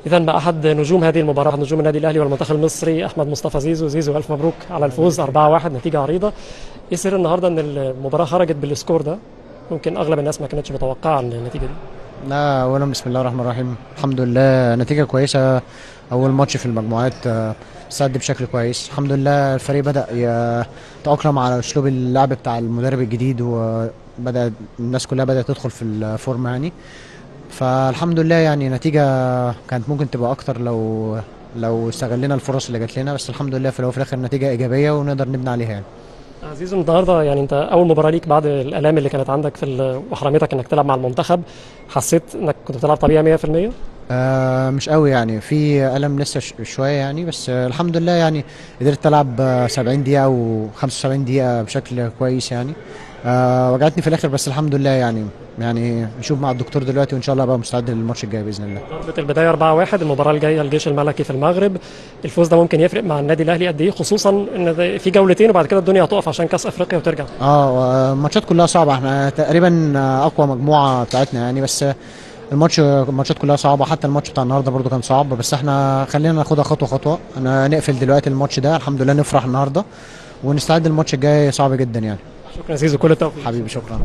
إذا مع أحد نجوم هذه المباراة، نجوم النادي الأهلي والمنتخب المصري، أحمد مصطفى زيزو. زيزو، ألف مبروك على الفوز 4-1، نتيجة عريضة. إيه سر النهارده إن المباراة خرجت بال score ده؟ ممكن أغلب الناس ما كانتش متوقعة النتيجة دي. لا، أولا بسم الله الرحمن الرحيم، الحمد لله نتيجة كويسة. أول ماتش في المجموعات سد بشكل كويس الحمد لله. الفريق بدأ يتأقلم على أسلوب اللعب بتاع المدرب الجديد، وبدأ الناس كلها بدأت تدخل في الفورمة يعني، فالحمد لله يعني نتيجة كانت ممكن تبقى أكتر لو استغلينا الفرص اللي جات لنا، بس الحمد لله في الأول وفي الآخر نتيجة إيجابية ونقدر نبني عليها يعني. زيزو، النهارده يعني أنت أول مباراة ليك بعد الآلام اللي كانت عندك في وحرمتك إنك تلعب مع المنتخب، حسيت إنك كنت بتلعب طبيعي 100%؟ مش قوي يعني، في ألم لسه شوية يعني، بس الحمد لله يعني قدرت ألعب 70 دقيقة و 75 دقيقة بشكل كويس يعني. وجعتني في الآخر بس الحمد لله يعني نشوف مع الدكتور دلوقتي وإن شاء الله أبقى مستعد للماتش الجاي بإذن الله. ضربة البداية 4-1، المباراة الجاية الجيش الملكي في المغرب، الفوز ده ممكن يفرق مع النادي الأهلي قد إيه، خصوصا إن في جولتين وبعد كده الدنيا هتقف عشان كأس أفريقيا وترجع؟ الماتشات كلها صعبة، احنا تقريبا أقوى مجموعة بتاعتنا يعني، بس الماتشات كلها صعبة، حتى الماتش بتاع النهارده برضو كان صعب، بس احنا خلينا ناخدها خطوة خطوة. انا نقفل دلوقتي الماتش ده الحمد لله، نفرح النهارده ونستعد للماتش الجاي صعب جدا يعني. شكرا زيزو، كل التوفيق حبيبي. شكرا.